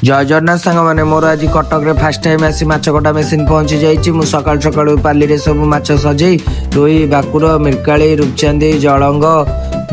ଜୟ ଜଗନ୍ନାଥ ସାଙ୍ଗମାନେ, ମୋର ଆଜି କଟକରେ ଫାଷ୍ଟ ଟାଇମ୍ ଆସି ମାଛ କଟା ମେସିନ୍ ପହଞ୍ଚି ଯାଇଛି। ମୁଁ ସକାଳୁ ସକାଳୁ ପାଲିରେ ସବୁ ମାଛ ସଜେଇ, ରୋହି, ଭାକୁର, ମିରକାଳି, ରୂପଚାନ୍ଦି, ଜଳଙ୍ଗ,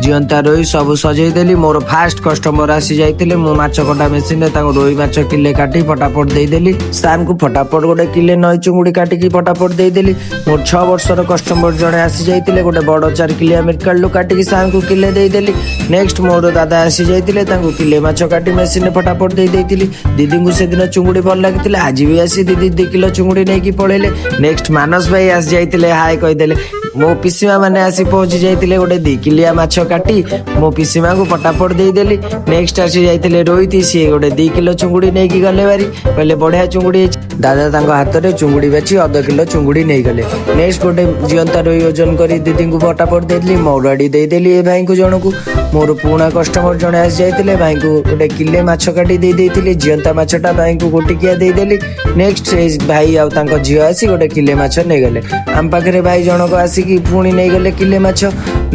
ଜିଅନ୍ତା ରୋହି ସବୁ ସଜେଇ ଦେଲି। ମୋର ଫାଷ୍ଟ କଷ୍ଟମର ଆସି ଯାଇଥିଲେ। ମୁଁ ମାଛ କଟା ମେସିନରେ ତାଙ୍କୁ ରୋହି ମାଛ କିଲେ କାଟି ଫଟାଫଟ ଦେଇଦେଲି। ସାର୍ଙ୍କୁ ଫଟାଫଟ ଗୋଟେ କିଲେ ନଈ ଚୁଙ୍ଗୁଡ଼ି କାଟିକି ଫଟାଫଟ ଦେଇଦେଲି। ମୋର 6 ବର୍ଷର କଷ୍ଟମର ଜଣେ ଆସି ଯାଇଥିଲେ। ଗୋଟେ ବଡ଼ 4 କିଲିଆ ମିରକାଳିରୁ କାଟିକି ସାର୍ଙ୍କୁ କିଲେ ଦେଇଦେଲି। ନେକ୍ସଟ ମୋର ଦାଦା ଆସି ଯାଇଥିଲେ। ତାଙ୍କୁ କିଲେ ମାଛ କାଟି ମେସିନରେ ଫଟାଫଟ ଦେଇ ଦେଇଥିଲି। ଦିଦିଙ୍କୁ ସେଦିନ ଚୁଙ୍ଗୁଡ଼ି ଭଲ ଲାଗିଥିଲା। ଆଜି ବି ଆସି ଦିଦି 2 କିଲୋ ଚୁଙ୍ଗୁଡ଼ି ନେଇକି ପଳେଇଲେ। ନେକ୍ସଟ ମାନସ ଭାଇ ଆସି ଯାଇଥିଲେ, ହାଏ କହିଦେଲେ। ମୋ ପିସିମା ମାନେ ଆସି ପହଞ୍ଚି ଯାଇଥିଲେ। ଗୋଟେ 2 କିଲିଆ ମାଛ କାଟି ମୋ ପିସିମାଙ୍କୁ ଫଟାଫଟ ଦେଇଦେଲି। ନେକ୍ସଟ ଆସି ଯାଇଥିଲେ ରୋହିତ। ସିଏ ଗୋଟେ 2 କିଲୋ ଚୁଙ୍ଗୁଡ଼ି ନେଇକି ଗଲେ ଭାରି। କହିଲେ, ବଢିଆ ଚୁଙ୍ଗୁଡ଼ି ହେଇଛି ଦାଦା। ତାଙ୍କ ହାତରେ ଚୁଙ୍ଗୁଡ଼ି ବାଛି ଅଧ କିଲୋ ଚୁଙ୍ଗୁଡ଼ି ନେଇଗଲେ। ନେକ୍ସଟ ଗୋଟେ ଜିଅନ୍ତା ରୋହି ଓଜନ କରି ଦିଦିଙ୍କୁ ଫଟାଫଟ ଦେଇଦେଲି। ମଉରାଡ଼ି ଦେଇଦେଲି ଏ ଭାଇଙ୍କୁ ଜଣକୁ। ମୋର ପୁରୁଣା କଷ୍ଟମର ଜଣେ ଆସି ଯାଇଥିଲେ। ଭାଇଙ୍କୁ ଗୋଟେ କିଲେ ମାଛ କାଟି ଦେଇ ଦେଇଥିଲି। ଜିଅନ୍ତା ମାଛଟା ଭାଇଙ୍କୁ ଗୋଟିକିଆ ଦେଇଦେଲି। ନେକ୍ସଟ ସେ ଭାଇ ଆଉ ତାଙ୍କ ଝିଅ ଆସି ଗୋଟେ କିଲେ ମାଛ ନେଇଗଲେ। ଆମ ପାଖରେ ଭାଇ ଜଣକ ଆସିକି ପୁଣି ନେଇଗଲେ କିଲେ ମାଛ।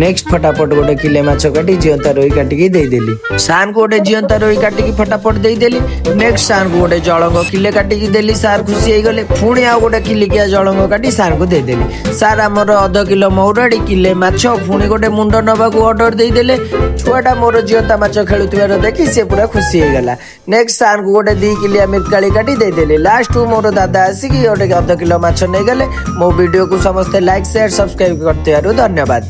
ନେକ୍ସଟ ଫଟାଫଟ ଗୋଟେ କିଲେ ମାଛ କାଟି ଜିଅନ୍ତା ରୋହି କାଟିକି ଦେଇଦେଲି। ସାର୍ଙ୍କୁ ଗୋଟେ ଜିଅନ୍ତା ରୋହି କାଟିକି ଫଟାଫଟ ଦେଇଦେଲି। ନେକ୍ସଟ ସାର୍ଙ୍କୁ ଗୋଟେ ଜଳଙ୍ଗ କିଲେ କାଟିକି ଦେଲି। ସାର୍ ଖୁସି ହେଇଗଲେ। ପୁଣି ଆଉ ଗୋଟେ କିଲିକିଆ ଜଳଙ୍ଗ କାଟି ସାର୍ଙ୍କୁ ଦେଇଦେଲି। ସାର୍ ଆମର ଅଧ କିଲୋ ମଉରାଡ଼ି, କିଲେ ମାଛ, ପୁଣି ଗୋଟେ ମୁଣ୍ଡ ନବାକୁ ଅର୍ଡର ଦେଇଦେଲେ। ଛୁଆଟା ମୋର ଜିଅନ୍ତା ମାଛ ଖେଳୁଥିବାର ଦେଖି ସେ ପୁରା ଖୁସି ହେଇଗଲା। ନେକ୍ସଟ ସାର୍ଙ୍କୁ ଗୋଟେ 2 କିଲିଆ ମିରକାଳି କାଟି ଦେଇଦେଲି। ଲାଷ୍ଟକୁ ମୋର ଦାଦା ଆସିକି ଗୋଟେ ଅଧ କିଲୋ ମାଛ ନେଇଗଲେ। ମୋ ଭିଡ଼ିଓକୁ ସମସ୍ତେ ଲାଇକ୍, ସେୟାର, ସବସ୍କ୍ରାଇବ କରିଥିବାରୁ ଧନ୍ୟବାଦ।